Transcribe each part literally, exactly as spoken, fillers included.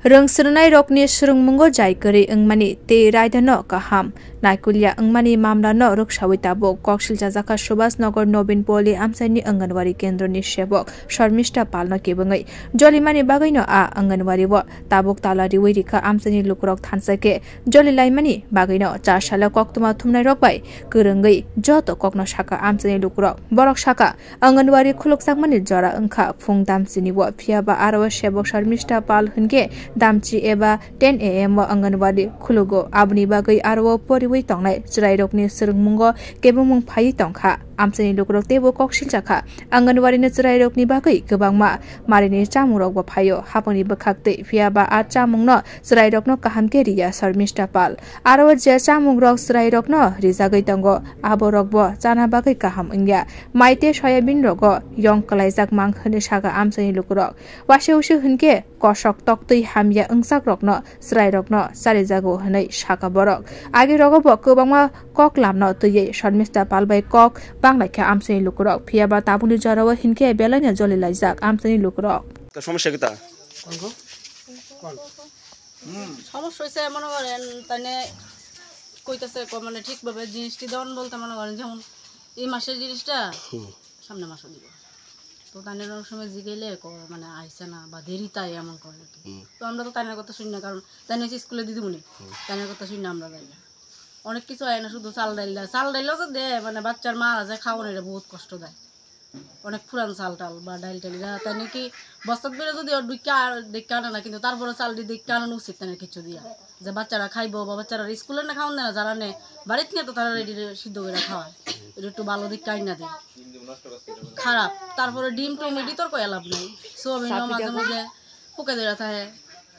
Rwng srwnairokni swrwngmungo jai kwrwi wngmani tei raidano kaham naikolya wngmani mamlano rwksawi tabuk kok silchajakha Subhash Nagar Nobin Poli amchaini Anganwadi kendroni sebok Sharmishta Palno kebengwi jolimani bagwino a Anganwadi-o tabuk tala riwi rikha amchaini lukurok thansa khe jolilaimani bagwino char salo koktwma thumnairok bai kwrwngwi joto kokno sakha amchaini lukurok. Borok sakha, Anganwadi khulukjakmani jora wngkha phung damchini-o, phiya ba aro o sebok Sharmishta Pal hinkhe damchi eba ten A M o Anganwadi khulugo. Aboni bagwi aro o poriwi tongnai chwrairokni swrwngmungo kebengmung phaiwi tongkha. Amchaini lukurok teibo kok silchakha. Anganwadini chwrairokni bagwi kwbangma marini chamungrokbo phaio. Hapangni bwkhak twi, phiya ba a chamungno chwrairokno kaham khe riya Sharmishta Pal. Aro o je chamungrok chwrairokno rijagwi tongo, aborokbo chana bagwi kaham wngya. Mai tei soyabin rogo yong kwlaijak mang hwnwi sakha amchaini lukurok. Waisa usi hinkhe kosok toktwi hamya wngsakrokno chwrairokno charijago hwnwi sakha borok. Agi rogo bo kwbangma kok lamno twiwi Sharmishta Pal bai kok banglaikha amchaini lukurok. Phiya ba tabukni jorao hinkhe belaino jolilaijak amchaini lukurok. সমস্যা কিতা? সমস্যা হয়েছে মনে করেন তাইনে কইতাছে ক-, মানে ঠিকভাবে জিনিসটি দেওয়ান বলতে মনে করেন যেমন এই মাসের জিনিসটা হুম। সামনে মাসে দিব। তো তাইনের অনেক সময় জিগাইলে ক-, মানে আইসে না বা দেরি তাই এমন করে আর কি। হুম। তো আমরা তো তাইনের কথা শুনি না, কারণ তাইনে হচ্ছে স্কুলে দিদিমণি, হুম। তাইনের কথা শুনি না আমরা যাই না। অনেক কিছু আয় না, শুধু চাল ডাইল দেয়। চাল ডাইলও তো দেয়, মানে বাচ্চার মা আছে খাওয়ানো, এটা বহুত কষ্ট দেয়। অনেক পুরান চাল টাল বা ডাইল টাইল, এরা তাই নাকি বস্তাত বেড়ে যদি ওর দুইটা আর দেখতে আনে না, কিন্তু তারপরে চাল দিয়ে দেখতে আনানো উচিত তাই না কিছু দিয়া, যে বাচ্চারা খাইবো বা বাচ্চারা স্কুলে না খাওয়ান দেয় না, যারা নেয় বাড়িতে নিয়ে তো তারা রেডি সিদ্ধ করে খাওয়ায়, এটা একটু ভালো দিক কাই না দেয়, খারাপ। তারপরে ডিম টুম এটি তোর কয়া লাভ নাই, সোয়াবিনও মাঝে মধ্যে পোকা ধরে থাকে,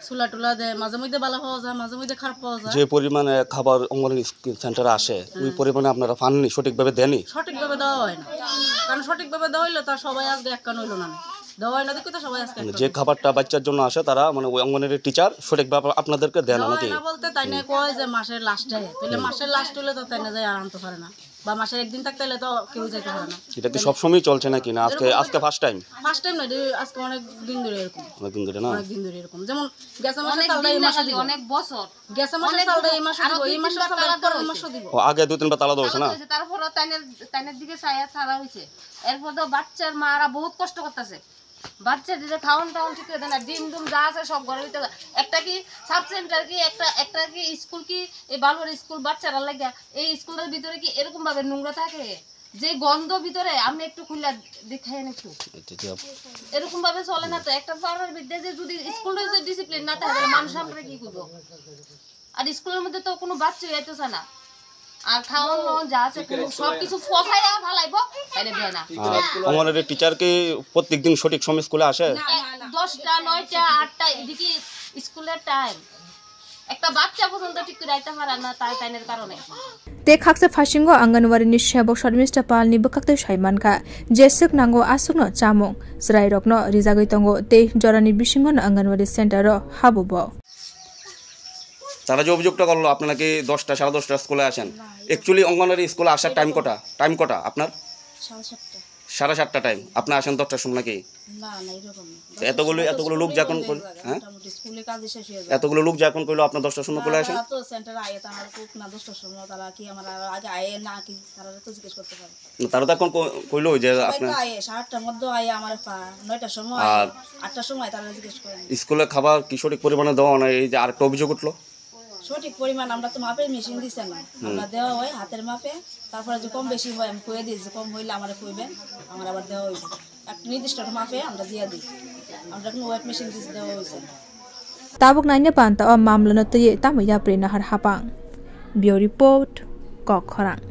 চুলা টুলা দেয়, মাঝে মধ্যে ভালো পাওয়া যায়, মাঝে মধ্যে খারাপ পাওয়া যায়। যে পরিমাণে খাবার অঙ্গনওয়াড়ি স্কুল সেন্টারে আসে, ওই হুম। পরিমাণে আপনারা পাননি, সঠিকভাবে দেননি? সঠিকভাবে দেওয়া হয় না, কারণ সঠিকভাবে দেওয়া হইলে তার সবাই আজকে এক কান হইলো না, দেওয়া হয় না দেখে তো সবাই আজকে এক মানে কান যে হইলো। খাবারটা বাচ্চার জন্য আসে, তারা মানে ওই অঙ্গনওয়াড়ির টিচার সঠিকভাবে আপনাদেরকে দেন দেওয়া নাকি? হয় না বলতে তাই না হুম। কয় যে মাসের লাস্টে, তাহলে হুম। মাসের লাস্ট হইলে তো তাই না যায় আর আনতে পারে না, বা মাসের একদিন থাকতে হলে তো কেউ যাইতে পারে না। এটা কি সবসময় চলছে নাকি, না আজকে, এরকম আজকে তো ফার্স্ট টাইম? ফার্স্ট টাইম না, এটা আজকে অনেক দিন ধরে এরকম। অনেক দিন ধরে না? অনেক দিন ধরে এরকম। যেমন গেছে মাসে অনেক চালটা দিন এই না মাসে খালি, দিব। অনেক বছর। গেছে মাসে অনেক চালটা এই বছর, মাসে আরো দিব, দুই এই তিন মাসে তিনবার চালটা তালা দেওয়া করতে হয়েছে। হয়েছে। ও, আগে দুই তিনবার তালা দেওয়া হয়েছে না? তারপরে তাইনের, তাইনের দিকে চাইয়া ছাড়া হয়েছে। এরপর তো বাচ্চার মারা বহুত কষ্ট করতেছে। বাচ্চা দিলে খাওয়ান টাওয়ান ঠিক করে দেয় না, ডিম ডুম যা আছে সব ঘরের ভিতরে। একটা কি সাব সেন্টার কি, একটা, একটা কি স্কুল কি, এই বালুর স্কুল বাচ্চারা লাগে, এই স্কুলের ভিতরে কি এরকম ভাবে নোংরা থাকে? যে গন্ধ ভিতরে, আপনি একটু খুলে দেখাইন একটু। আচ্ছা, আচ্ছা। এরকম ভাবে চলে না তো, একটা পাড়ার ভিতরে যে যদি স্কুলটা যদি ডিসিপ্লিন না থাকে, তাহলে মানুষ আমরা কি করবো? আর স্কুলের মধ্যে তো কোনো বাচ্চা যাইতেছে না, আর খাওয়ান দাওয়ান যা আছে, কোনো সবকিছু ফসাইয়া ফালাইবো, তাইলে দেয় না। আর অঙ্গনওয়াড়ির টিচার কি প্রত্যেকদিন সঠিক সময় স্কুলে আসে? না, না, না। দশটা, নয়টা, আটটা, এদিকে স্কুলের টাইম। একটা বাচ্চা পর্যন্ত ঠিক করে আইতে পারে না, তাই তাইনের কারণে। Tei khaksa phasingo Anganwadi ni sebok Sharmishta Pal ni bwkhaktwi sai mankha, jeswk nango aswkno chamung chwrairokno rijagwi tongo tei jorani bisingono Anganwadi center o habo bo. তারা যে অভিযোগটা করলো, আপনি নাকি দশটা, সাড়ে দশটা স্কুলে আসেন। না, এরকম অ্যাকচুয়ালি অঙ্গনওয়াড়ি স্কুলে আসার টাইম কটা? টাইম কটা আপনার? সাড়ে সাতটা। সাড়ে সাতটা টাইম। আপনি আসেন দশটার সময় নাকি? না, না, এরকম না। তো এতগুলো, দশটার সময় তো এতগুলো লোক স্কুলে যখন হয়ে কর-, যায়, হ্যাঁ? মোটামুটি স্কুলে কাজ শেষ হয়ে যায়। এতগুলো লোক যখন করলো, আপনার দশটার সময় না, করে আসেন? তারা তো সেন্টারে আয়, তারা খুব না দশটার সময়, তারা কি আমার আগে আয় না কি, তারা তো জিজ্ঞেস করতে পারে। না, তারা তো এখন ক-, কইলো যে সবাই আপনার তো আয়, সাড়ে আটটার মধ্যে আয়, আমার পা-, নয়টার সময় আয়, আর আটটার সময় তারা জিজ্ঞেস করে। স্কুলে খাবার কি সঠিক পরিমাণে দেওয়া হয় না, এই যে আরেকটা অভিযোগ উঠলো? সঠিক পরিমাণ আমরা তো মাপের মেশিন দিছে না, হুম। আমরা দেওয়া হয় হাতের মাপে, তারপরে যে কম বেশি হয় আমি কয়ে দিই, যে কম হইলে আমারে কইবেন, আমার আবার দেওয়া হইবে। একটা নির্দিষ্ট একটা মাপে আমরা দিয়ে দিই, আমরা কোনো ওয়েট মেশিন দিছে, দেওয়া হয়েছে না। Tabuk naina panta o mamlano twi tamo yapri nahar hapang. Bureau Report, Kokkhorang.